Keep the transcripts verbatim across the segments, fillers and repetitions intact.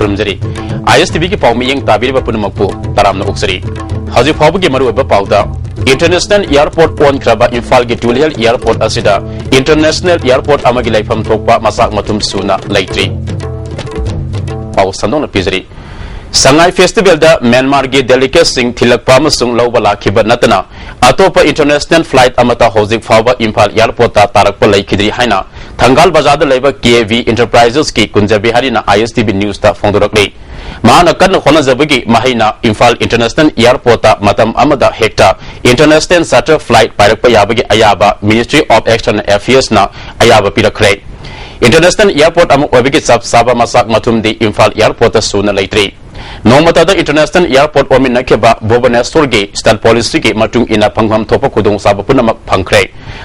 ꯈꯨꯔꯨꯝꯖꯔꯤ꯫ ꯑꯥꯏ ꯑꯦꯁ T ꯚꯤꯒꯤ ꯄꯥꯎ ꯃꯤꯠꯌꯦꯡ ꯇꯥꯕꯤꯔꯤꯕ ꯄꯨꯝꯅꯃꯛꯄꯨ ꯇꯔꯥꯝꯅ ꯑꯣꯛꯆꯔꯤ꯫ ꯍꯧꯖꯤꯛ ꯐꯥꯎꯕꯒꯤ ꯃꯔꯨꯑꯣꯏꯕ ꯄꯥꯎꯗ, ꯏꯟꯇꯔꯅꯦꯁꯅꯦꯜ ꯑꯦꯌꯔꯄꯣꯔꯠ ꯑꯣꯟꯈ꯭ꯔꯕ ꯏꯝꯐꯥꯜꯒꯤ ꯇꯨꯂꯤꯍꯜ ꯑꯦꯌꯔꯄꯣꯔꯠ ꯑꯁꯤꯗ ꯏꯟꯇꯔꯅꯦꯁꯅꯦꯜ ꯑꯦꯌꯔꯄꯣꯔꯠ ꯑꯃꯒꯤ ꯂꯩꯐꯝ ꯊꯣꯛꯄ ꯃꯆꯥꯛ ꯃꯊꯨꯝ ꯁꯨꯅ ꯂꯩꯇ꯭ꯔꯤ꯫ ꯄꯥꯎ ꯁꯟꯗꯣꯛꯅ ꯄꯤꯖꯔꯤ꯫ ꯁꯉꯥꯏ ꯐꯦꯁꯇꯤꯚꯦꯜꯗ ꯃ꯭ꯌꯥꯟꯃꯥꯔꯒꯤ delegateꯁꯤꯡ ꯊꯤꯜꯂꯛꯄ ꯑꯃꯁꯨꯡ ꯂꯧꯕ ꯂꯥꯛꯈꯤꯕ ꯅꯠꯇꯅ ꯑꯇꯣꯞꯄ ꯏꯟꯇꯔꯅꯦꯁꯅꯦꯜ ꯐ꯭ꯂꯥꯏꯠ ꯑꯃꯠꯇ ꯍꯧꯖꯤꯛ ꯐꯥꯎꯕ ꯏꯝꯐꯥꯜ ꯑꯦꯌꯔꯄꯣꯔꯠꯇ ꯇꯥꯔꯛꯄ ꯂꯩꯈꯤꯗ꯭ꯔꯤ ꯍꯥꯏꯅ ꯊꯪꯒꯥꯜ ꯕꯖꯥꯔꯗ ꯂꯩꯕ ꯀꯦ ꯚꯤ ꯏꯟꯇꯔꯄ꯭ꯔꯥꯏꯖꯦꯁꯀꯤ ꯀꯨꯟꯖ ꯕꯤꯍꯥꯔꯤꯅ ꯑꯥꯏ ꯑꯦꯁ ꯇꯤ ꯚꯤ ꯅ꯭ꯌꯨꯁꯇ ꯐꯣꯡꯗꯣꯔꯛꯂꯤ꯫ ꯃꯍꯥꯛꯅ ꯀꯟꯅ ꯍꯣꯠꯅꯖꯕꯒꯤ ꯃꯍꯩꯅ ꯏꯝꯐꯥꯜ ꯏꯟꯇꯔꯅꯦꯁꯅꯦꯜ ꯑꯦꯌꯔꯄꯣꯔꯠꯇ ꯃꯇꯝ ꯑꯃꯗ ꯍꯦꯛꯇ ꯏꯟꯇꯔꯅꯦꯁꯅꯦꯜ ꯆꯥꯔꯇꯔ ꯐ꯭ꯂꯥꯏꯠ ꯄꯥꯏꯔꯛꯄ ꯌꯥꯕꯒꯤ ꯑꯌꯥꯕ Ministry of External Affairsꯅ ꯑꯌꯥꯕ ꯄꯤꯔꯛꯈ꯭ꯔꯦ꯫ ꯏꯟꯇꯔꯅꯦꯁꯅꯦꯜ ꯑꯦꯌꯔꯄꯣꯔꯠ ꯑꯃ ꯑꯣꯏꯕꯒꯤ ꯆꯞ ꯆꯥꯕ ꯃꯆꯥꯛ ꯃꯊꯨꯝꯗꯤ ꯏꯝꯐꯥꯜ ꯑꯦꯌꯔꯄꯣꯔꯠꯇ ꯁꯨꯅ ꯂꯩꯇ꯭ꯔꯤ꯫ ꯅꯣꯡꯃꯇꯗ ꯏꯟꯇꯔꯅꯦꯁꯅꯦꯜ ꯑꯦꯌꯔꯄꯣꯔꯠ ꯑꯣꯟꯃꯤꯟꯅꯈꯤꯕ ꯚꯨꯕꯅꯦꯁ꯭ꯋꯔꯒꯤ ꯁ꯭ꯇꯦꯠ ꯄꯣꯂꯤꯁꯤꯒꯤ ꯃꯇꯨꯡ ꯏꯟꯅ ꯐꯪꯐꯝ ꯊꯣꯛꯄ ꯈꯨꯗꯣꯡꯆꯥꯕ ꯄꯨꯝꯅꯃꯛ ꯐꯪꯈ꯭ꯔꯦ꯫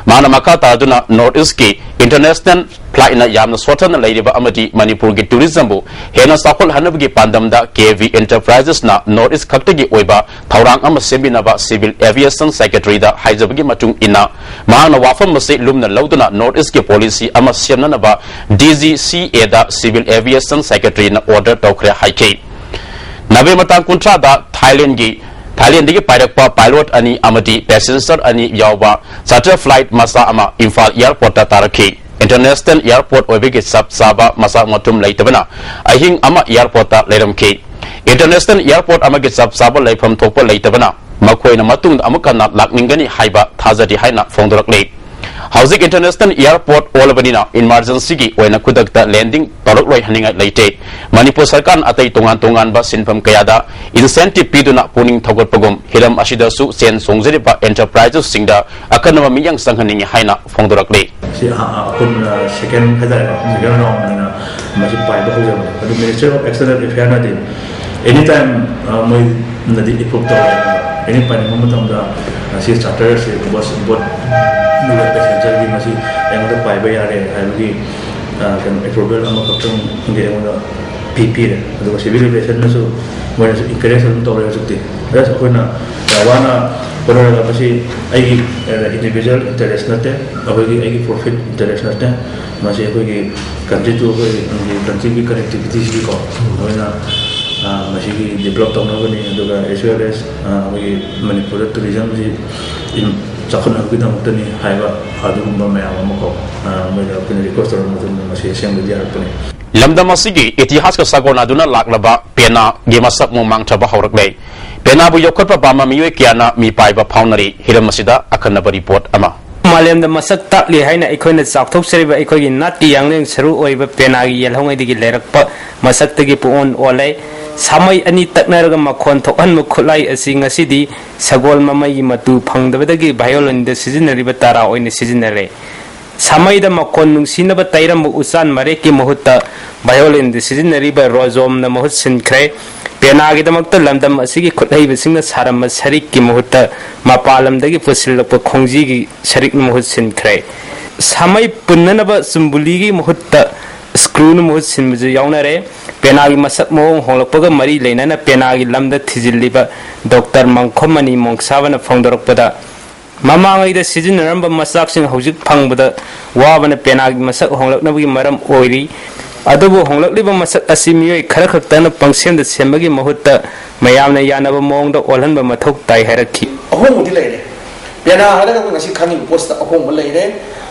ꯃꯥꯅ ꯃꯈꯥ ꯇꯥꯗꯨꯅ ꯅꯣꯔꯠ ꯏꯁ꯭ꯠꯀꯤ ꯏꯟꯇꯔꯅꯦꯁꯅꯦꯜ ꯐ꯭ꯂꯥꯏꯠꯅ ꯌꯥꯝꯅ ꯁꯣꯠꯊꯅ ꯂꯩꯔꯤꯕ ꯑꯃꯗꯤ ꯃꯅꯤꯄꯨꯔꯒꯤ ꯇꯨꯔꯤꯖꯝꯕꯨ ꯍꯦꯟꯅ ꯆꯥꯎꯈꯠꯍꯟꯅꯕꯒꯤ ꯄꯥꯟꯗꯝꯗ ꯀꯦ ꯚꯤ ꯏꯟꯇꯔꯄ꯭ꯔꯥꯏꯖꯦꯁꯅ ꯅꯣꯔꯠ ꯏꯁ꯭ꯠ ꯈꯛꯇꯒꯤ ꯑꯣꯏꯕ ꯊꯧꯔꯥꯡ ꯑꯃ ꯁꯦꯝꯕꯤꯅꯕ ꯁꯤꯚꯤꯜ ꯑꯦꯚꯤꯌꯦꯁꯟ ꯁꯦꯀ꯭ꯔꯦꯇꯔꯤꯗ ꯍꯥꯏꯖꯕꯒꯤ ꯃꯇꯨꯡ ꯏꯟꯅ ꯃꯍꯥꯛꯅ ꯋꯥꯐꯝ ꯑꯁꯤ ꯂꯨꯝꯅ ꯂꯧꯗꯨꯅ ꯅꯣꯔꯠ ꯏꯁ꯭ꯠꯀꯤ ꯄꯣꯂꯤꯁꯤ ꯑꯃ ꯁꯦꯝꯅꯅꯕ ꯗꯤ ꯖꯤ ꯁꯤ ꯑꯦꯗ ꯁꯤꯚꯤꯜ ꯑꯦꯚꯤꯌꯦꯁꯟ ꯁꯦꯀ꯭ꯔꯦꯇꯔꯤꯅ ꯑꯣꯔꯗꯔ ꯇꯧꯈ꯭ꯔꯦ ꯍꯥꯏꯈꯤ꯫ ꯅꯕꯦꯝꯕꯔ ꯇꯥꯡ ꯀꯨꯟꯊ꯭ꯔꯥꯗ ꯊꯥꯏꯂꯦꯟꯒꯤ, ꯊꯥꯏꯂꯦꯟꯗꯒꯤ ꯄꯥꯏꯔꯛꯄ ꯄꯥꯏꯂꯣꯠ ꯑꯅꯤ ꯑꯃꯗꯤ ꯄꯦꯁꯦꯟꯖꯔ ꯑꯅꯤ ꯌꯥꯎꯕ ꯆꯥꯔꯇꯔ ꯐ꯭ꯂꯥꯏꯠ ꯃꯆꯥ ꯑꯃ ꯏꯝꯐꯥꯜ ꯑꯦꯌꯔꯄꯣꯔꯠꯇ ꯇꯥꯔꯛꯈꯤ꯫ ꯏꯟꯇꯔꯅꯦꯁꯅꯦꯜ ꯑꯦꯌꯔꯄꯣꯔꯠ ꯑꯣꯏꯕꯒꯤ ꯆꯞ ꯆꯥꯕ ꯃꯆꯥꯛ ꯃꯊꯨꯝ ꯂꯩꯇꯕꯅ ꯑꯍꯤꯡ ꯑꯃ ꯑꯦꯌꯔꯄꯣꯔꯠꯇ ꯂꯩꯔꯝꯈꯤ꯫ ꯏꯟꯇꯔꯅꯦꯁꯅꯦꯜ ꯑꯦꯌꯔꯄꯣꯔꯠ ꯑꯃꯒꯤ ꯆꯞ ꯆꯥꯕ ꯂꯩꯐꯝ ꯊꯣꯛꯄ ꯂꯩꯇꯕꯅ ꯃꯈꯣꯏꯅ ꯃꯇꯨꯡꯗ ꯑꯃꯨꯛ ꯍꯟꯅ ꯂꯥꯛꯅꯤꯡꯒꯅꯤ ꯍꯥꯏꯕ ꯊꯥꯖꯗꯦ ꯍꯥꯏꯅ ꯐꯣꯡꯗꯣꯔꯛꯂꯤ꯫ ꯍꯧꯖꯤꯛ ꯏꯟꯇꯔꯅꯦꯁꯅꯦꯜ ꯑꯦꯌꯔꯄꯣꯔꯠ ꯑꯣꯜꯂꯕꯅꯤꯅ ꯏꯃꯥꯔꯖꯦꯟꯁꯤꯒꯤ ꯑꯣꯏꯅ ꯈꯨꯗꯛꯇ ꯂꯦꯟꯗꯤꯡ ꯇꯧꯔꯛꯂꯣꯏ ꯍꯥꯏꯅꯤꯡꯉꯥꯏ ꯂꯩꯇꯦ꯫ ꯃꯅꯤꯄꯨꯔ ꯁꯔꯀꯥꯔꯅ ꯑꯇꯩ ꯇꯣꯉꯥꯟ ꯇꯣꯉꯥꯟꯕ ꯁꯤꯟꯐꯝ ꯀꯌꯥꯗ ꯏꯟꯁꯦꯟꯇꯤꯚ ꯄꯤꯗꯨꯅ ꯄꯨꯛꯅꯤꯡ ꯊꯧꯒꯠꯄꯒꯨꯝ ꯍꯤꯔꯝ ꯑꯁꯤꯗꯁꯨ ꯁꯦꯟ ꯆꯣꯡꯖꯔꯤꯕ ꯑꯦꯟꯇꯔꯄ꯭ꯔꯥꯏꯖꯦꯁꯁꯤꯡꯗ ꯑꯈꯟꯅꯕ ꯃꯤꯠꯌꯦꯡ ꯆꯪꯍꯟꯅꯤꯡꯏ ꯍꯥꯏꯅ ꯐꯣꯡꯗꯣꯔꯛꯂꯤ꯫ ꯁꯤ ꯑ-, ꯑ-, ꯑꯄꯨꯟꯕ second ꯍꯥꯏꯇꯥꯔꯦꯀꯣ, second round ꯑꯣꯏꯅ ꯃꯁꯤ ꯄꯥꯏꯕ ꯍꯧꯖꯕꯅꯦ꯫ ꯑꯗꯨ Ministry of External Affairꯅꯗꯤ any time, ꯑ, ꯃꯣꯏꯅꯗꯤ approve ꯇꯧꯔꯦ꯫ Any ꯄꯥꯏꯅꯤꯡꯕ ꯃꯇꯝꯗ, ꯑ, ꯁꯤ ꯆꯥꯔꯇꯔꯁꯦ ꯕꯁ, ꯕꯣꯠ, ꯄꯦꯁꯦꯟꯖꯔꯒꯤ ꯃꯁꯤ ꯑꯩꯉꯣꯟꯗ ꯄꯥꯏꯕ ꯌꯥꯔꯦ ꯍꯥꯏꯕꯒꯤ, ꯑ, ꯀꯩꯅꯣ, approval ꯑꯃꯈꯛꯇꯪꯗꯤ ꯑꯩꯉꯣꯟꯗ ꯄꯤ-, ꯄꯤꯔꯦ꯫ ꯑꯗꯨꯒ civil aviationꯅꯁꯨ ꯃꯣꯏꯅꯁꯨ encourage ꯑꯗꯨꯝ ꯇꯧꯔꯦ ꯍꯧꯖꯤꯛꯇꯤ꯫ Just ꯑꯩꯈꯣꯏꯅ, ꯑ, ꯋꯥꯅ ꯍꯣꯠꯅꯔꯒ ꯃꯁꯤ ꯑꯩꯒꯤ, ꯑ, individual interest ꯅꯠꯇꯦ, ꯑꯩꯈꯣꯏꯒꯤ, ꯑꯩꯒꯤ profit interest ꯅꯠꯇꯦ꯫ ꯃꯁꯤ ꯑꯩꯈꯣꯏꯒꯤ, ꯀꯟꯇ꯭ꯔꯤ ꯇꯨ ꯑꯩꯈꯣꯏ ꯀꯟꯇ꯭ꯔꯤꯒꯤ ꯀꯅꯦꯛꯇꯤꯚꯤꯇꯤꯁꯤꯗꯤꯀꯣ ꯑꯩꯈꯣꯏꯅ ꯃꯁꯤꯒꯤ ꯗꯤꯕꯂꯞ ꯇꯧꯅꯕꯅꯤ, ꯑꯗꯨꯒ ꯑꯦꯁ ꯋꯦꯜ ꯑꯦꯁ ꯑꯩꯈꯣꯏꯒꯤ ꯃꯅꯤꯄꯨꯔꯗ ꯇꯨꯔꯤꯖꯝꯁꯤ ꯆꯥꯎꯈꯠꯅꯕꯒꯤꯗꯃꯛꯇꯅꯤ ꯍꯥꯏꯕ ꯑꯗꯨꯒꯨꯝꯕ ꯃꯌꯥꯝ ꯑꯃꯀꯣ ꯃꯣꯏꯗ ꯑꯩꯈꯣꯏꯅ ꯔꯤꯀ꯭ꯋꯦꯁ ꯇꯧꯔꯕ ꯃꯇꯨꯡꯗ ꯃꯁꯤ ꯑꯁꯦꯡꯕꯗꯤ ꯌꯥꯔꯛꯄꯅꯤ꯫ ꯂꯝꯗꯝ ꯑꯁꯤꯒꯤ ꯏꯇꯤꯍꯥꯁꯀ ꯁꯥꯒꯣꯟꯅꯗꯨꯅ ꯂꯥꯛꯂꯕ ꯄꯦꯅꯥꯒꯤ ꯃꯁꯛ ꯃꯑꯣꯡ ꯃꯥꯡꯊꯕ ꯍꯧꯔꯛꯂꯦ꯫ ꯄꯦꯅꯥꯕꯨ ꯌꯣꯛꯈꯠꯄ ꯄꯥꯝꯕ ꯃꯤꯑꯣꯏ ꯀꯌꯥꯅ ꯃꯤꯄꯥꯏꯕ ꯐꯥꯎꯅꯔꯤ꯫ ꯍꯤꯔꯝ ꯑꯁꯤꯗ ꯑꯈꯟꯅꯕ ꯔꯤꯄꯣꯔꯠ ꯑꯃ꯫ ꯃꯥꯂꯦꯝꯗ ꯃꯁꯛ ꯇꯥꯛꯂꯤ ꯍꯥꯏꯅ ꯑꯩꯈꯣꯏꯅ ꯆꯥꯎꯊꯣꯛꯆꯔꯤꯕ ꯑꯩꯈꯣꯏꯒꯤ ꯅꯥꯠꯀꯤ ꯌꯥꯡꯂꯦꯟ ꯁꯔꯨ ꯑꯣꯏꯕ ꯄꯦꯅꯥꯒꯤ ꯌꯦꯜꯍꯧꯉꯩꯗꯒꯤ ꯂꯩꯔꯛꯄ ꯃꯁꯛꯇꯒꯤ ꯄꯨꯡꯑꯣꯟ ꯑꯣꯜꯂꯦ꯫ ꯁꯥꯃꯩ ꯑꯅꯤ ꯇꯛꯅꯔꯒ ꯃꯈꯣꯟ ꯊꯣꯛꯍꯟꯕ ꯈꯨꯠꯂꯥꯏ ꯑꯁꯤ ꯉꯁꯤꯗꯤ ꯁꯒꯣꯜ ꯃꯃꯩꯒꯤ ꯃꯇꯨ ꯐꯪꯗꯕꯗꯒꯤ ꯚꯥꯏꯑꯣꯂꯤꯟꯗ ꯁꯤꯖꯤꯟꯅꯔꯤꯕ ꯇꯔꯥ ꯑꯣꯏꯅ ꯁꯤꯖꯤꯟꯅꯔꯦ꯫ ꯁꯥꯃꯩꯗ ꯃꯈꯣꯟ ꯅꯨꯡꯁꯤꯅꯕ ꯇꯩꯔꯝꯕ ꯎꯆꯥꯟ ꯃꯔꯦꯛꯀꯤ ꯃꯍꯨꯠꯇ ꯚꯥꯏꯑꯣꯂꯤꯟꯗ ꯁꯤꯖꯤꯟꯅꯔꯤꯕ ꯔꯣꯖꯣꯝꯅ ꯃꯍꯨꯠ ꯁꯤꯟꯈ꯭ꯔꯦ꯫ ꯄꯦꯅꯥꯒꯤꯗꯃꯛꯇ ꯂꯝꯗꯝ ꯑꯁꯤꯒꯤ ꯈꯨꯠꯍꯩꯕꯁꯤꯡꯅ ꯁꯥꯔꯝꯕ ꯁꯔꯤꯛꯀꯤ ꯃꯍꯨꯠꯇ ꯃꯄꯥꯟ ꯂꯝꯗꯒꯤ ꯄꯨꯁꯤꯜꯂꯛꯄ ꯈꯣꯡꯖꯤꯒꯤ ꯁꯔꯤꯛꯅ ꯃꯍꯨꯠ ꯁꯤꯟꯈ꯭ꯔꯦ꯫ ꯁꯥꯃꯩ ꯄꯨꯟꯅꯅꯕ ꯆꯨꯝꯕꯨꯂꯤꯒꯤ ꯃꯍꯨꯠꯇ ꯁ꯭ꯀ꯭ꯔꯨꯅ ꯃꯍꯨꯠ ꯁꯤꯟꯕꯁꯨ ꯌꯥꯎꯅꯔꯦ꯫ ꯄꯦꯅꯥꯒꯤ ꯃꯁꯛ ꯃꯑꯣꯡ ꯍꯣꯡꯂꯛꯄꯒ ꯃꯔꯤ ꯂꯩꯅꯅ ꯄꯦꯅꯥꯒꯤ ꯂꯝꯗ ꯊꯤꯖꯤꯜꯂꯤꯕ ꯗꯣꯛꯇꯔ ꯃꯥꯡꯈꯣꯝꯃꯅꯤ ꯃꯣꯡꯁꯥꯕꯅ ꯐꯣꯡꯗꯣꯔꯛꯄꯗ, ꯃꯃꯥꯡꯉꯩꯗ ꯁꯤꯖꯤꯟꯅꯔꯝꯕ ꯃꯆꯥꯛꯁꯤꯡ ꯍꯧꯖꯤꯛ ꯐꯪꯕꯗ ꯋꯥꯕꯅ ꯄꯦꯅꯥꯒꯤ ꯃꯁꯛ ꯍꯣꯡꯂꯛꯅꯕꯒꯤ ꯃꯔꯝ ꯑꯣꯏꯔꯤ꯫ ꯑꯗꯨꯕꯨ ꯍꯣꯡꯂꯛꯂꯤꯕ ꯃꯁꯛ ꯑꯁꯤ ꯃꯤꯑꯣꯏ ꯈꯔ ꯈꯛꯇꯅ ꯄꯪꯁꯦꯝꯗ ꯁꯦꯝꯕꯒꯤ ꯃꯍꯨꯠꯇ ꯃꯌꯥꯝꯅ ꯌꯥꯅꯕ ꯃꯑꯣꯡꯗ ꯑꯣꯜꯍꯟꯕ ꯃꯊꯧ ꯇꯥꯏ ꯍꯥꯏꯔꯛꯈꯤ꯫ ꯑꯍꯣꯡꯕꯗꯤ ꯂꯩꯔꯦ꯫ ꯄꯦꯅꯥ ꯍꯥꯏꯔꯒ ꯑꯩꯈꯣꯏ ꯉꯁꯤ ꯈꯪꯉꯤꯕ ꯄꯣꯠꯁꯤꯗ ꯑꯍꯣꯡꯕ ꯂꯩꯔꯦ꯫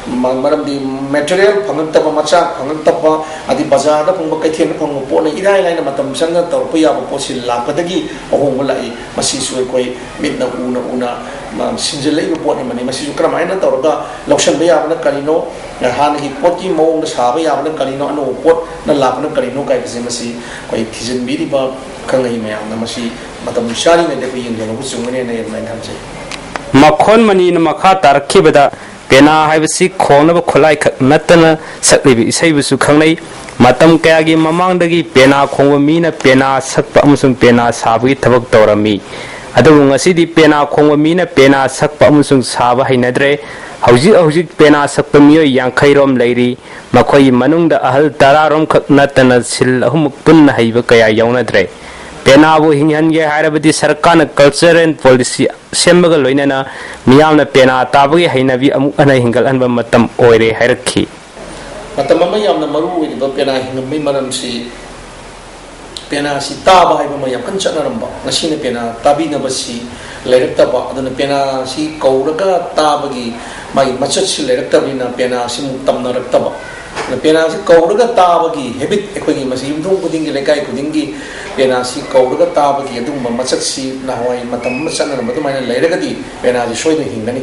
ꯃ-, ꯃꯔꯝꯗꯤ ꯃꯦꯇꯔꯤꯌꯦꯜ ꯐꯪꯉꯛꯇꯕ, ꯃꯆꯥꯛ ꯐꯪꯉꯛꯇꯕ, ꯑꯗꯩ ꯕꯖꯥꯔꯗ ꯐꯪꯕ, ꯀꯩꯊꯦꯜꯗ ꯐꯪꯕ ꯄꯣꯠꯅ ꯏꯔꯥꯏ ꯂꯥꯏꯅ ꯃꯇꯝ ꯆꯪꯅ ꯇꯧꯔꯛꯄ ꯌꯥꯕ ꯄꯣꯠꯁꯤ ꯂꯥꯛꯄꯗꯒꯤ ꯑꯍꯣꯡꯕ ꯂꯥꯛꯏ꯫ ꯃꯁꯤꯁꯨ ꯑꯩꯈꯣꯏ ꯃꯤꯠꯅ ꯎꯅ ꯎꯅ, ꯃ-, ꯁꯤꯟꯖꯜꯂꯛꯏꯕ ꯄꯣꯠ ꯑꯃꯅꯤ꯫ ꯃꯁꯤꯁꯨ ꯀꯔꯝꯍꯥꯏꯅ ꯇꯧꯔꯒ ꯂꯧꯁꯤꯟꯕ ꯌꯥꯕꯅ ꯀꯔꯤꯅꯣ, ꯍꯥꯟꯅꯒꯤ ꯄꯣꯠꯀꯤ ꯃꯑꯣꯡꯗ ꯁꯥꯕ ꯌꯥꯕꯅ ꯀꯔꯤꯅꯣ, ꯑꯅꯧꯕ ꯄꯣꯠꯅ ꯂꯥꯛꯄꯅ ꯀꯔꯤꯅꯣ ꯍꯥꯏꯕꯁꯦ ꯃꯁꯤ ꯑꯩꯈꯣꯏ ꯊꯤꯖꯤꯟꯕꯤꯔꯤꯕ ꯈꯪꯍꯩ ꯃꯌꯥꯝꯅ ꯃꯁꯤ ꯃꯇꯝ ꯆꯥꯔꯤꯉꯩꯗ ꯑꯩꯈꯣꯏ ꯌꯦꯡꯁꯤꯜꯍꯧꯕ ꯆꯨꯝꯒꯅꯤ ꯍꯥꯏꯅ ꯑꯩ ꯑꯗꯨꯃꯥꯏꯅ ꯊꯝꯖꯩ꯫ ꯃꯈꯣꯟ ꯃꯅꯤꯅ ꯃꯈꯥ ꯇꯥꯔꯛꯈꯤꯕꯗ, ꯄꯦꯅꯥ ꯍꯥꯏꯕꯁꯤ ꯈꯣꯡꯅꯕ ꯈꯨꯠꯂꯥꯏ ꯈꯛ ꯅꯠꯇꯅ ꯁꯛꯂꯤꯕ ꯏꯁꯩꯕꯨꯁꯨ ꯈꯪꯅꯩ꯫ ꯃꯇꯝ ꯀꯌꯥꯒꯤ ꯃꯃꯥꯡꯗꯒꯤ ꯄꯦꯅꯥ ꯈꯣꯡꯕ ꯃꯤꯅ ꯄꯦꯅꯥ ꯁꯛꯄ ꯑꯃꯁꯨꯡ ꯄꯦꯅꯥ ꯁꯥꯕꯒꯤ ꯊꯕꯛ ꯇꯧꯔꯝꯃꯤ꯫ ꯑꯗꯨꯕꯨ ꯉꯁꯤꯗꯤ ꯄꯦꯅꯥ ꯈꯣꯡꯕ ꯃꯤꯅ ꯄꯦꯅꯥ ꯁꯛꯄ ꯑꯃꯁꯨꯡ ꯁꯥꯕ ꯍꯩꯅꯗ꯭ꯔꯦ꯫ ꯍꯧꯖꯤꯛ ꯍꯧꯖꯤꯛ ꯄꯦꯅꯥ ꯁꯛꯄ ꯃꯤꯑꯣꯏ ꯌꯥꯡꯈꯩ ꯔꯣꯝ ꯂꯩꯔꯤ꯫ ꯃꯈꯣꯏꯒꯤ ꯃꯅꯨꯡꯗ ꯑꯍꯜ ꯇꯔꯥ ꯔꯣꯝ ꯈꯛ ꯅꯠꯇꯅ ꯁꯤꯜ ꯑꯍꯨꯝꯃꯨꯛ ꯄꯨꯟꯅ ꯍꯩꯕ ꯀꯌꯥ ꯌꯥꯎꯅꯗ꯭ꯔꯦ꯫ ꯄꯦꯅꯥꯕꯨ ꯍꯤꯡꯍꯟꯒꯦ ꯍꯥꯏꯔꯕꯗꯤ ꯁꯔꯀꯥꯔꯅ culture and policy ꯁꯦꯝꯕꯒ ꯂꯣꯏꯅꯅ ꯃꯤꯌꯥꯝꯅ ꯄꯦꯅꯥ ꯇꯥꯕꯒꯤ ꯍꯩꯅꯕꯤ ꯑꯃꯨꯛ ꯍꯟꯅ ꯍꯤꯡꯒꯠꯍꯟꯕ ꯃꯇꯝ ꯑꯣꯏꯔꯦ ꯍꯥꯏꯔꯛꯈꯤ꯫ ꯃꯇꯝ ꯑꯃ ꯌꯥꯝꯅ ꯃꯔꯨ ꯑꯣꯏꯔꯤꯕ ꯄꯦꯅꯥ ꯍꯤꯡꯉꯝꯕꯒꯤ ꯃꯔꯝꯁꯤ, ꯄꯦꯅꯥꯁꯤ ꯇꯥꯕ ꯍꯥꯏꯕ ꯑꯃ ꯌꯥꯝ ꯀꯟꯅ ꯆꯠꯅꯔꯝꯕ, ꯉꯁꯤꯅ ꯄꯦꯅꯥ ꯇꯥꯕꯤꯅꯕꯁꯤ ꯂꯩꯔꯛꯇꯕ꯫ ꯑꯗꯨꯅ ꯄꯦꯅꯥꯁꯤ ꯀꯧꯔꯒ ꯇꯥꯕꯒꯤ ꯃꯥꯒꯤ ꯃꯆꯠꯁꯤ ꯂꯩꯔꯛꯇꯕꯅꯤꯅ ꯄꯦꯅꯥꯁꯤꯃꯨꯛ ꯇꯝꯅꯔꯛꯇꯕ꯫ ꯑꯗꯨꯅ ꯄꯦꯅꯥꯁꯤ ꯀꯧꯔꯒ ꯇꯥꯕꯒꯤ ꯍꯦꯕꯤꯠ ꯑꯩꯈꯣꯏꯒꯤ ꯃꯁꯤ ꯌꯨꯝꯊꯣꯡ ꯈꯨꯗꯤꯡꯒꯤ, ꯂꯩꯀꯥꯏ ꯈꯨꯗꯤꯡꯒꯤ ꯄꯦꯅꯥꯁꯤ ꯀꯧꯔꯒ ꯇꯥꯕꯒꯤ ꯑꯗꯨꯒꯨꯝꯕ ꯃꯆꯠꯁꯤ ꯅꯍꯥꯟꯋꯥꯏ ꯃꯇꯝ ꯑꯃ ꯆꯠꯅꯔꯝꯕ ꯑꯗꯨꯃꯥꯏꯅ ꯂꯩꯔꯒꯗꯤ ꯄꯦꯅꯥꯁꯤ ꯁꯣꯏꯗꯅ ꯍꯤꯡꯒꯅꯤ꯫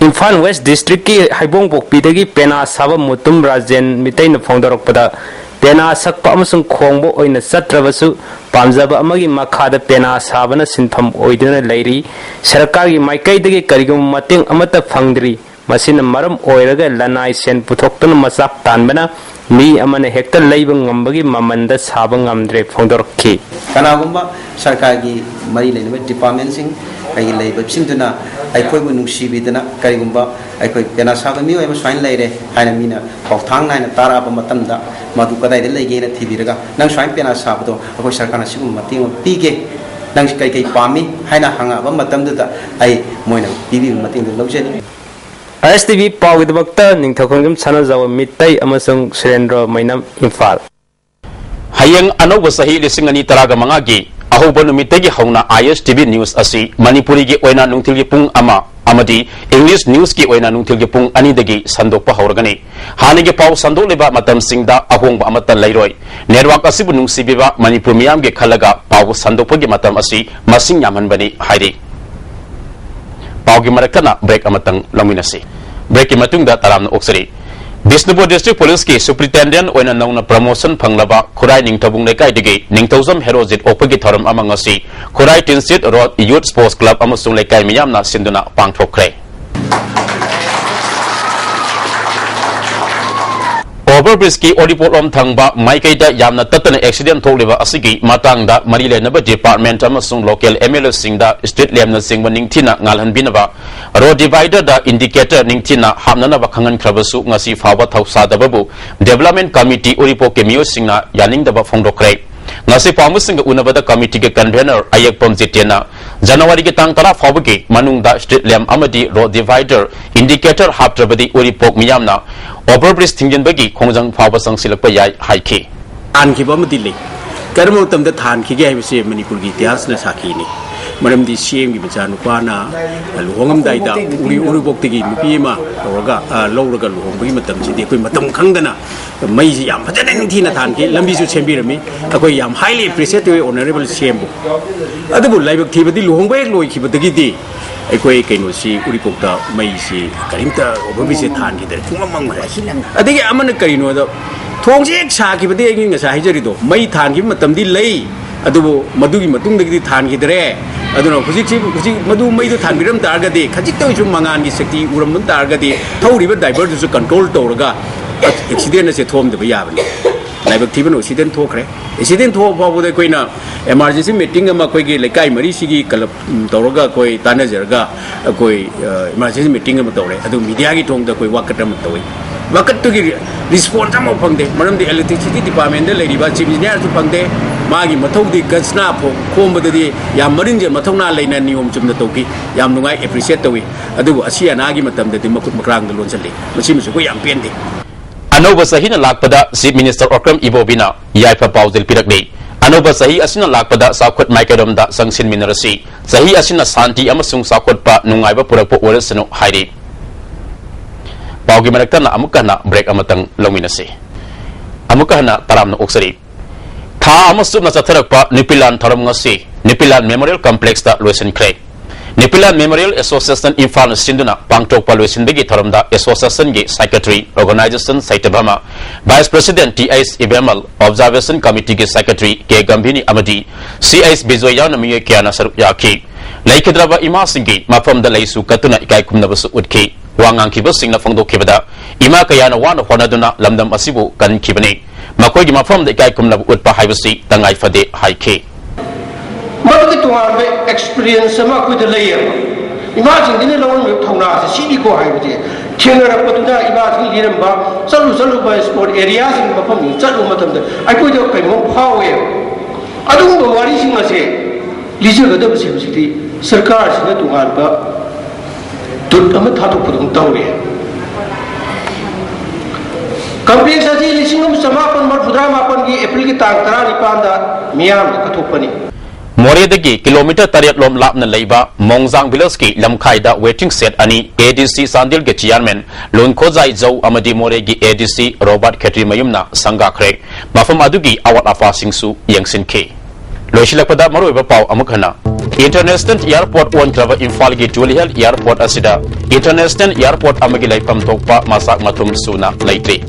ꯏꯝꯐꯥꯜ ꯋꯦꯁ ꯗꯤꯁꯇ꯭ꯔꯤꯛꯀꯤ ꯍꯩꯕꯣꯡꯄꯣꯛꯄꯤꯗꯒꯤ ꯄꯦꯅꯥ ꯁꯥꯕ ꯃꯨꯇꯨꯝ ꯔꯥꯖꯦꯟ ꯃꯤꯇꯩꯅ ꯐꯣꯡꯗꯣꯔꯛꯄꯗ, ꯄꯦꯅꯥ ꯁꯛꯄ ꯑꯃꯁꯨꯡ ꯈꯣꯡꯕ ꯑꯣꯏꯅ ꯆꯠꯇ꯭ꯔꯕꯁꯨ, ꯄꯥꯝꯖꯕ ꯑꯃꯒꯤ ꯃꯈꯥꯗ ꯄꯦꯅꯥ ꯁꯥꯕꯅ ꯁꯤꯟꯐꯝ ꯑꯣꯏꯗꯨꯅ ꯂꯩꯔꯤ꯫ ꯁꯔꯀꯥꯔꯒꯤ ꯃꯥꯏꯀꯩꯗꯒꯤ ꯀꯔꯤꯒꯨꯝꯕ ꯃꯇꯦꯡ ꯑꯃꯠꯇ ꯐꯪꯗ꯭ꯔꯤ꯫ ꯃꯁꯤꯅ ꯃꯔꯝ ꯑꯣꯏꯔꯒ ꯂꯅꯥꯏ ꯁꯦꯟ ꯄꯨꯊꯣꯛꯇꯨꯅ ꯃꯆꯥꯛ ꯇꯥꯟꯕꯅ ꯃꯤ ꯑꯃꯅ ꯍꯦꯛꯇ ꯂꯩꯕ ꯉꯝꯕꯒꯤ ꯃꯃꯜꯗ ꯁꯥꯕ ꯉꯝꯗ꯭ꯔꯦ ꯐꯣꯡꯗꯣꯔꯛꯈꯤ꯫ ꯀꯅꯥꯒꯨꯝꯕ ꯁꯔꯀꯥꯔꯒꯤ ꯃꯔꯤ ꯂꯩꯅꯕ ꯗꯤꯄꯥꯔꯠꯃꯦꯟꯁꯤꯡ ꯑꯩꯒꯤ ꯂꯩꯕꯁꯤꯡꯗꯨꯅ ꯑꯩꯈꯣꯏꯕꯨ ꯅꯨꯡꯁꯤꯕꯤꯗꯨꯅ ꯀꯔꯤꯒꯨꯝꯕ ꯑꯩꯈꯣꯏ ꯄꯦꯅꯥ ꯁꯥꯕ ꯃꯤꯑꯣꯏ ꯑꯃ ꯁꯨꯃꯥꯏꯅ ꯂꯩꯔꯦ ꯍꯥꯏꯅ ꯃꯤꯅ ꯄꯥꯎꯊꯥꯡ ꯅꯥꯏꯅ ꯇꯥꯔꯛꯑꯕ ꯃꯇꯝꯗ ꯃꯗꯨ ꯀꯗꯥꯏꯗ ꯂꯩꯒꯦꯅ ꯊꯤꯕꯤꯔꯒ, "ꯅꯪ ꯁꯨꯃꯥꯏꯅ ꯄꯦꯅꯥ ꯁꯥꯕꯗꯣ ꯑꯩꯈꯣꯏ ꯁꯔꯀꯥꯔꯅ ꯁꯤꯒꯨꯝꯕ ꯃꯇꯦꯡ ꯑꯃ ꯄꯤꯒꯦ, ꯅꯪ ꯀꯩ ꯀꯩ ꯄꯥꯝꯃꯤ?" ꯍꯥꯏꯅ ꯍꯪꯉꯛꯑꯕ ꯃꯇꯝꯗꯨꯗ ꯑꯩ ꯃꯣꯏꯅ ꯄꯤꯕꯤꯕ ꯃꯇꯦꯡꯗꯨ ꯂꯧꯖꯅꯤ꯫ ꯑꯥꯏ ꯑꯦꯁ ꯇꯤ ꯚꯤ ꯄꯥꯎꯒꯤꯗꯃꯛꯇ ꯅꯤꯡꯊꯧꯈꯣꯡꯖꯝ ꯁꯅꯥꯖꯥꯎꯕ ꯃꯤꯇꯩ ꯑꯃꯁꯨꯡ ꯁꯨꯔꯦꯟꯗ꯭ꯔ ꯃꯩꯅꯝ, ꯏꯝꯐꯥꯜ꯫ ꯍꯌꯦꯡ ꯑꯅꯧꯕ ꯆꯍꯤ ꯂꯤꯁꯤꯡ ꯑꯅꯤ ꯇꯔꯥꯒ ꯃꯉꯥꯒꯤ ꯑꯍꯧꯕ ꯅꯨꯃꯤꯠꯇꯒꯤ ꯍꯧꯅ ꯑꯥꯏ ꯑꯦꯁ ꯇꯤ ꯚꯤ ꯅ꯭ꯌꯨꯁ ꯑꯁꯤ ꯃꯅꯤꯄꯨꯔꯤꯒꯤ ꯑꯣꯏꯅ ꯅꯨꯡꯊꯤꯜꯒꯤ ꯄꯨꯡ ꯑꯃ ꯑꯃꯗꯤ ꯏꯪꯂꯤꯁ ꯅ꯭ꯌꯨꯁꯀꯤ ꯑꯣꯏꯅ ꯅꯨꯡꯊꯤꯜꯒꯤ ꯄꯨꯡ ꯑꯅꯤꯗꯒꯤ ꯁꯟꯗꯣꯛꯄ ꯍꯧꯔꯒꯅꯤ꯫ ꯍꯥꯟꯅꯒꯤ ꯄꯥꯎ ꯁꯟꯗꯣꯛꯂꯤꯕ ꯃꯇꯝꯁꯤꯡꯗ ꯑꯍꯣꯡꯕ ꯑꯃꯠꯇ ꯂꯩꯔꯣꯏ꯫ ꯅꯦꯠꯋꯥꯔꯛ ꯑꯁꯤꯕꯨ ꯅꯨꯡꯁꯤꯕꯤꯕ ꯃꯅꯤꯄꯨꯔ ꯃꯤꯌꯥꯝꯒꯤ ꯈꯜꯂꯒ ꯄꯥꯎ ꯁꯟꯗꯣꯛꯄꯒꯤ ꯃꯇꯝ ꯑꯁꯤ ꯃꯁꯤꯡ ꯌꯥꯝꯍꯟꯕꯅꯤ ꯍꯥꯏꯔꯤ꯫ ꯄꯥꯎꯒꯤ ꯃꯔꯛꯇꯅ ꯕ꯭ꯔꯦꯛ ꯑꯃꯇꯪ ꯂꯧꯃꯤꯟꯅꯁꯤ꯫ ꯕ꯭ꯔꯦꯛꯀꯤ ꯃꯇꯨꯡꯗ ꯇꯔꯥꯝꯅ ꯑꯣꯛꯆꯔꯤ꯫ ꯕꯤꯁꯅꯨꯄꯨꯔ ꯗꯤꯁꯇ꯭ꯔꯤꯛ ꯄꯨꯂꯤꯁꯀꯤ ꯁꯨꯄ꯭ꯔꯤꯟꯇꯦꯟꯗꯦꯟꯠ ꯑꯣꯏꯅ ꯅꯧꯅ ꯄ꯭ꯔꯃꯣꯁꯟ ꯐꯪꯂꯕ ꯈꯨꯔꯥꯏ ꯅꯤꯡꯊꯧꯕꯨꯡ ꯂꯩꯀꯥꯏꯗꯒꯤ ꯅꯤꯡꯊꯧꯖꯝ ꯍꯦꯔꯣꯖꯤꯠ ꯑꯣꯛꯄꯒꯤ ꯊꯧꯔꯝ ꯑꯃ ꯉꯁꯤ ꯈꯨꯔꯥꯏ ꯇꯤꯟꯁꯤꯠ ꯔꯣꯗ ꯌꯨꯠ ꯁ꯭ꯄꯣꯔꯠꯁ ꯀ꯭ꯂꯕ ꯑꯃꯁꯨꯡ ꯂꯩꯀꯥꯏ ꯃꯤꯌꯥꯝꯅ ꯁꯤꯟꯗꯨꯅ ꯄꯥꯡꯊꯣꯛꯈ꯭ꯔꯦ꯫ ꯑꯣꯚꯔ ꯕ꯭ꯔꯤꯖꯀꯤ ꯑꯣꯔꯤꯄꯣꯛꯂꯣꯝ ꯊꯪꯕ ꯃꯥꯏꯀꯩꯗ ꯌꯥꯝꯅ ꯇꯠꯇꯅ ꯑꯦꯛꯁꯤꯗꯦꯟꯠ ꯊꯣꯛꯂꯤꯕ ꯑꯁꯤꯒꯤ ꯃꯇꯥꯡꯗ ꯃꯔꯤ ꯂꯩꯅꯕ ꯗꯤꯄꯥꯔꯠꯃꯦꯟꯠ ꯑꯃꯁꯨꯡ ꯂꯣꯀꯦꯜ ꯑꯦꯝ ꯑꯦꯜ ꯑꯦꯁꯤꯡꯗ ꯁ꯭ꯇ꯭ꯔꯤꯠ ꯂꯦꯝꯞꯅꯆꯤꯡꯕ ꯅꯤꯡꯊꯤꯅ ꯉꯥꯜꯍꯟꯕꯤꯅꯕ, ꯔꯣꯗ ꯗꯤꯚꯥꯏꯗꯔꯗ ꯏꯟꯗꯤꯀꯦꯇꯔ ꯅꯤꯡꯊꯤꯅ ꯍꯥꯞꯅꯅꯕ ꯈꯪꯍꯟꯈ꯭ꯔꯕꯁꯨ ꯉꯁꯤ ꯐꯥꯎꯕ ꯊꯧꯁꯥꯗꯕꯕꯨ ꯗꯤꯕꯦꯂꯞꯃꯦꯟꯠ ꯀꯃꯤꯇꯤ ꯎꯔꯤꯄꯣꯛꯀꯤ ꯃꯤꯑꯣꯏꯁꯤꯡꯅ ꯌꯥꯅꯤꯡꯗꯕ ꯐꯣꯡꯗꯣꯛꯈ꯭ꯔꯦ꯫ ꯉꯁꯤ ꯄꯥꯎꯃꯤꯁꯤꯡꯒ ꯎꯅꯕꯗ ꯀꯃꯤꯇꯤꯒꯤ ꯀꯟꯚꯦꯅꯔ ꯑꯌꯦꯛꯄꯝ ꯖꯤꯇꯦꯟꯅ ꯖꯅꯋꯥꯔꯤꯒꯤ ꯇꯥꯡ ꯇꯔꯥ ꯐꯥꯎꯕꯒꯤ ꯃꯅꯨꯡꯗ street lamp ꯑꯃꯗꯤ road divider indicator ꯍꯥꯞꯇ꯭ꯔꯕꯗꯤ ꯎꯔꯤꯄꯣꯛ ꯃꯤꯌꯥꯝꯅ overbridge ꯊꯤꯡꯖꯤꯟꯕꯒꯤ ꯈꯣꯡꯖꯪ ꯐꯥꯎꯕ ꯆꯪꯁꯤꯜꯂꯛꯄ ꯌꯥꯏ ꯍꯥꯏꯈꯤ꯫ ꯊꯥꯟꯈꯤꯕ ꯑꯃꯗꯤ ꯂꯩ꯫ ꯀꯔꯝꯕ ꯃꯇꯝꯗ ꯊꯥꯟꯈꯤꯒꯦ ꯍꯥꯏꯕꯁꯤ ꯃꯅꯤꯄꯨꯔꯒꯤ ꯏꯇꯤꯍꯥꯁꯅ ꯁꯥꯈꯤꯅꯤ꯫ ꯃꯔꯝꯗꯤ ꯁꯤ ꯑꯦꯝꯒꯤ ꯃꯆꯥꯅꯨꯄꯥꯅ ꯂꯨꯍꯣꯡꯉꯝꯗꯥꯏꯗ ꯎꯔꯤ-, ꯎꯔꯤꯄꯣꯛꯇꯒꯤ ꯅꯨꯄꯤ ꯑꯃ ꯇꯧꯔꯒ, ꯑ, ꯂꯧꯔꯒ ꯂꯨꯍꯣꯡꯕꯒꯤ ꯃꯇꯝꯁꯤꯗꯤ ꯑꯩꯈꯣꯏ ꯃꯇꯝ ꯈꯪꯗꯅ ꯃꯩꯁꯤ ꯌꯥꯝ ꯐꯖꯅ ꯅꯤꯡꯊꯤꯅ ꯊꯥꯟꯈꯤ, ꯂꯝꯕꯤꯁꯨ ꯁꯦꯝꯕꯤꯔꯝꯃꯤ꯫ ꯑꯩꯈꯣꯏ ꯌꯥꯝ highly appreciate ꯇꯧꯏ honourable ꯁꯤ ꯑꯦꯝꯕꯨ꯫ ꯑꯗꯨꯕꯨ ꯂꯥꯏꯕꯛ ꯊꯤꯕꯗꯤ ꯂꯨꯍꯣꯡꯕ ꯍꯦꯛ ꯂꯣꯏꯈꯤꯕꯗꯒꯤꯗꯤ ꯑꯩꯈꯣꯏ ꯀꯩꯅꯣꯁꯤ ꯎꯔꯤꯄꯣꯛꯇ ꯃꯩꯁꯤ ꯀꯔꯤꯝꯇ overbridge ꯁꯦ ꯊꯥꯟꯈꯤꯗ꯭ꯔꯦ, ꯄꯨꯡꯃꯝ ꯃꯝꯈ꯭ꯔꯦ꯫ ꯑꯗꯒꯤ ꯑꯃꯅ ꯀꯔꯤꯅꯣꯗ, ꯊꯣꯡꯁꯦ ꯍꯦꯛ ꯁꯥꯈꯤꯕꯗꯒꯤ ꯑꯩ ꯉꯁꯥꯏ ꯍꯥꯏꯖꯔꯤꯗꯣ, ꯃꯩ ꯊꯥꯟꯈꯤꯕ ꯃꯇꯝꯗꯤ ꯂꯩ, ꯑꯗꯨꯕꯨ ꯃꯗꯨꯒꯤ ꯃꯇꯨꯡꯗꯒꯤꯗꯤ ꯊꯥꯟꯈꯤꯗ꯭ꯔꯦ꯫ ꯑꯗꯨꯅ ꯍꯧꯖꯤꯛꯁꯤ, ꯍꯧꯖꯤꯛ ꯃꯗꯨ ꯃꯩꯗꯨ ꯊꯥꯟꯕꯤꯔꯝ ꯇꯥꯔꯒꯗꯤ, ꯈꯖꯤꯛꯇ ꯑꯣꯏꯁꯨ ꯃꯉꯥꯜꯒꯤ ꯁꯛꯇꯤ ꯎꯔꯝꯕ ꯇꯥꯔꯒꯗꯤ, ꯊꯧꯔꯤꯕ driver ꯗꯨꯁꯨ control ꯇꯧꯔꯒ accident ꯑꯁꯦ ꯊꯣꯛꯍꯟꯗꯕ ꯌꯥꯕꯅꯤ꯫ ꯂꯥꯏꯕꯛ ꯊꯤꯕꯅ accident ꯊꯣꯛꯈ꯭ꯔꯦ꯫ Accident ꯊꯣꯛꯑ ꯐꯥꯎꯕꯗ ꯑꯩꯈꯣꯏꯅ emergency meeting ꯑꯃ ꯑꯩꯈꯣꯏꯒꯤ ꯂꯩꯀꯥꯏ ꯃꯔꯤꯁꯤꯒꯤ ꯀꯂꯕ, ꯎꯝ, ꯇꯧꯔꯒ ꯑꯩꯈꯣꯏ ꯇꯥꯟꯅꯖꯔꯒ ꯑꯩꯈꯣꯏ, ꯑ, emergency meeting ꯑꯃ ꯇꯧꯔꯦ꯫ ꯑꯗꯨ media ꯒꯤ ꯊꯣꯡꯗ ꯑꯩꯈꯣꯏ ꯋꯥꯀꯠ ꯑꯃ ꯇꯧꯏ꯫ ꯋꯥꯀꯠꯇꯨꯒꯤ response ꯑꯃꯐꯥꯎ ꯐꯪꯗꯦ꯫ ꯃꯔꯝꯗꯤ electricity department ꯗ ꯂꯩꯔꯤꯕ chief engineer ꯁꯨ ꯐꯪꯗꯦ꯫ ꯃꯥꯒꯤ ꯃꯊꯧꯗꯤ ꯈꯖꯅꯥ ꯐꯣ-, ꯈꯣꯝꯕꯗꯗꯤ ꯌꯥꯝ ꯃꯔꯤꯟꯁꯦ ꯃꯊꯧꯅꯥ ꯂꯩꯅ ꯅꯤꯌꯣꯝ ꯆꯨꯝꯅ ꯇꯧꯈꯤ꯫ ꯌꯥꯝ ꯅꯨꯡꯉꯥꯏ, appreciate ꯇꯧꯏ꯫ ꯑꯗꯨꯕꯨ ꯑꯁꯤ ꯑꯅꯥꯒꯤ ꯃꯇꯝꯗꯗꯤ ꯃꯈꯨꯠ ꯃꯈ꯭ꯔꯥꯡꯗ ꯂꯣꯟꯁꯤꯜꯂꯤ꯫ ꯃꯁꯤꯃꯁꯨ ꯑꯩꯈꯣꯏ ꯌꯥꯝ ꯄꯦꯟꯗꯦ꯫ ꯑꯅꯧꯕ ꯆꯍꯤꯅ ꯂꯥꯛꯄꯗ Chief Minister ꯑꯣꯀ꯭ꯔꯝ ꯏꯕꯣꯕꯤꯅ ꯌꯥꯏꯐ ꯄꯥꯎꯖꯦꯜ ꯄꯤꯔꯛꯂꯤ꯫ ꯑꯅꯧꯕ ꯆꯍꯤ ꯑꯁꯤꯅ ꯂꯥꯛꯄꯗ ꯆꯥꯎꯈꯠ ꯃꯥꯏꯀꯩꯔꯣꯝꯗ ꯆꯪꯁꯤꯟꯃꯤꯟꯅꯔꯁꯤ꯫ ꯆꯍꯤ ꯑꯁꯤꯅ ꯁꯥꯟꯇꯤ ꯑꯃꯁꯨꯡ ꯆꯥꯎꯈꯠꯄ ꯅꯨꯡꯉꯥꯏꯕ ꯄꯨꯔꯛꯄ ꯑꯣꯏꯔꯁꯅꯨ ꯍꯥꯏꯔꯤ꯫ ꯄꯥꯎꯒꯤ ꯃꯔꯛꯇꯅ ꯑꯃꯨꯛꯀ ꯍꯟꯅ break ꯑꯃꯇꯪ ꯂꯧꯃꯤꯟꯅꯁꯤ꯫ ꯑꯃꯨꯛꯀ ꯍꯟꯅ ꯇꯔꯥꯝꯅ ꯑꯣꯛꯆꯔꯤ꯫ ꯊꯥ ꯑꯃ ꯆꯨꯞꯅ ꯆꯠꯊꯔꯛꯄ ꯅꯨꯄꯤꯂꯥꯟ ꯊꯧꯔꯝ ꯉꯁꯤ ꯅꯨꯄꯤꯂꯥꯟ Memorial Complex ꯇ ꯂꯣꯏꯁꯤꯟꯈ꯭ꯔꯦ꯫ ꯅꯨꯄꯤꯂꯥꯟ Memorial Association ꯏꯝꯐꯥꯜꯅ ꯁꯤꯟꯗꯨꯅ ꯄꯥꯡꯊꯣꯛꯄ ꯂꯣꯏꯁꯤꯟꯕꯒꯤ ꯊꯧꯔꯝꯗ association ꯒꯤ secretary, organization ꯁꯩꯇꯚꯃ, vice president T H Ibemmal, observation committee ꯒꯤ secretary ꯀꯦ ꯒꯝꯚꯤꯅꯤ ꯑꯃꯗꯤ ꯁꯤ ꯑꯩꯆ ꯕꯤꯖꯣꯏ ꯌꯥꯎꯅ ꯃꯤꯑꯣꯏ ꯀꯌꯥꯅ ꯁꯔꯨꯛ ꯌꯥꯈꯤ꯫ ꯂꯩꯈꯤꯗ꯭ꯔꯕ ꯏꯃꯥꯁꯤꯡꯒꯤ ꯃꯐꯝꯗ ꯂꯩꯁꯨ ꯀꯠꯇꯨꯅ ꯏꯀꯥꯏ ꯈꯨꯝꯅꯕꯁꯨ ꯎꯠꯈꯤ꯫ ꯋꯥ ꯉꯥꯡꯈꯤꯕꯁꯤꯡꯅ ꯐꯣꯡꯗꯣꯛꯈꯤꯕꯗ, ꯏꯃꯥ ꯀꯌꯥꯅ ꯋꯥꯅ ꯍꯣꯠꯅꯗꯨꯅ ꯂꯝꯗꯝ ꯑꯁꯤꯕꯨ ꯀꯟꯈꯤꯕꯅꯤ꯫ ꯃꯈꯣꯏꯒꯤ ꯃꯐꯝꯗ ꯏꯀꯥꯏ ꯈꯨꯝꯅꯕ ꯎꯠꯄ ꯍꯥꯏꯕꯁꯤ ꯇꯉꯥꯏ ꯐꯗꯦ ꯍꯥꯏꯈꯤ꯫ ꯃꯗꯨꯒꯤ ꯇꯣꯉꯥꯟꯕ experience ꯑꯃ ꯑꯩꯈꯣꯏꯗ ꯂꯩꯌꯦꯕ꯫ ꯏꯃꯥꯁꯤꯡꯁꯤꯅ ꯂꯧꯔꯝꯃꯤꯕ ꯊꯧꯅꯥꯁꯦ ꯁꯤꯅꯤꯀꯣ ꯍꯥꯏꯕꯁꯦ ꯊꯦꯡꯅꯔꯛꯄꯗꯨꯅ ꯏꯃꯥꯁꯤꯡ ꯂꯤꯔꯝꯕ, ꯆꯠꯂꯨ ꯆꯠꯂꯨꯕ sport area ꯁꯤꯡ ꯃꯐꯝꯁꯤꯡ ꯆꯠꯂꯨꯕ ꯃꯇꯝꯗ ꯑꯩꯈꯣꯏꯗ ꯀꯩꯅꯣꯝ ꯐꯥꯎꯋꯦꯕ꯫ ꯑꯗꯨꯒꯨꯝꯕ ꯋꯥꯔꯤꯁꯤꯡ ꯑꯁꯦ ꯄꯤꯖꯒꯗꯕꯁꯦ ꯍꯧꯖꯤꯛꯇꯤ ꯁꯔꯀꯥꯔꯁꯤꯅ ꯇꯣꯉꯥꯟꯕ ꯇꯨꯠ ꯑꯃ ꯊꯥꯗꯣꯛꯄꯗꯧꯅ ꯇꯧꯔꯦ꯫ ꯀꯝꯄꯦꯟꯁꯦꯁꯟ ꯂꯤꯁꯤꯡ ꯑꯃ ꯆꯃꯥꯄꯟ ꯃꯔꯤꯐꯨꯇꯔꯥ ꯃꯥꯄꯟꯒꯤ ꯑꯦꯄ꯭ꯔꯤꯜꯒꯤ ꯇꯥꯡ ꯇꯔꯥꯅꯤꯄꯥꯟꯗ ꯃꯤꯌꯥꯝꯗ ꯀꯠꯊꯣꯛꯄꯅꯤ꯫ ꯃꯣꯔꯦꯗꯒꯤ ꯀꯤꯂꯣꯃꯤꯇꯔ ꯇꯔꯦꯠ ꯂꯣꯝ ꯂꯥꯞꯅ ꯂꯩꯕ ꯃꯣꯡꯖꯥꯡ ꯚꯤꯂꯦꯖꯀꯤ ꯂꯝꯈꯥꯏꯗ ꯋꯦꯇꯤꯡ ꯁꯦꯗ ꯑꯅꯤ ꯑꯦ ꯗꯤ ꯁꯤ ꯆꯥꯟꯗꯦꯜꯒꯤ ꯆꯤꯌꯥꯔꯃꯦꯟ ꯂꯨꯟꯈꯣꯖꯥꯏ ꯖꯧ ꯑꯃꯗꯤ ꯃꯣꯔꯦꯒꯤ ꯑꯦ ꯗꯤ ꯁꯤ ꯔꯣꯕꯥꯔꯠ ꯈꯦꯇ꯭ꯔꯤꯃꯌꯨꯝꯅ ꯁꯪꯒꯥꯈ꯭ꯔꯦ꯫ ꯃꯐꯝ ꯑꯗꯨꯒꯤ ꯑꯋꯥꯠ ꯑꯄꯥꯁꯤꯡꯁꯨ ꯌꯦꯡꯁꯤꯟꯈꯤ꯫ ꯂꯣꯏꯁꯤꯜꯂꯛꯄꯗ ꯃꯔꯨꯑꯣꯏꯕ ꯄꯥꯎ ꯑꯃꯨꯛ ꯍꯟꯅ, ꯏꯟꯇꯔꯅꯦꯁꯅꯦꯜ ꯑꯦꯌꯔꯄꯣꯔꯠ ꯑꯣꯟꯈ꯭ꯔꯕ ꯏꯝꯐꯥꯜꯒꯤ ꯖꯨꯂꯤꯍꯦꯜ ꯑꯦꯌꯔꯄꯣꯔꯠ ꯑꯁꯤꯗ ꯏꯟꯇꯔꯅꯦꯁꯅꯦꯜ ꯑꯦꯌꯔꯄꯣꯔꯠ ꯑꯃꯒꯤ ꯂꯩꯐꯝ ꯊꯣꯛꯄ ꯃꯆꯥꯛ ꯃꯊꯨꯝ ꯁꯨꯅ ꯂꯩꯇ꯭ꯔꯤ꯫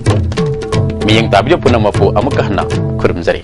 ꯃꯤꯠꯌꯦꯡ ꯇꯥꯕꯤꯔꯤꯕ ꯄꯨꯝꯅꯃꯛꯄꯨ ꯑꯃꯨꯛꯀ ꯍꯟꯅ ꯈꯨꯔꯨꯝꯖꯔꯤ꯫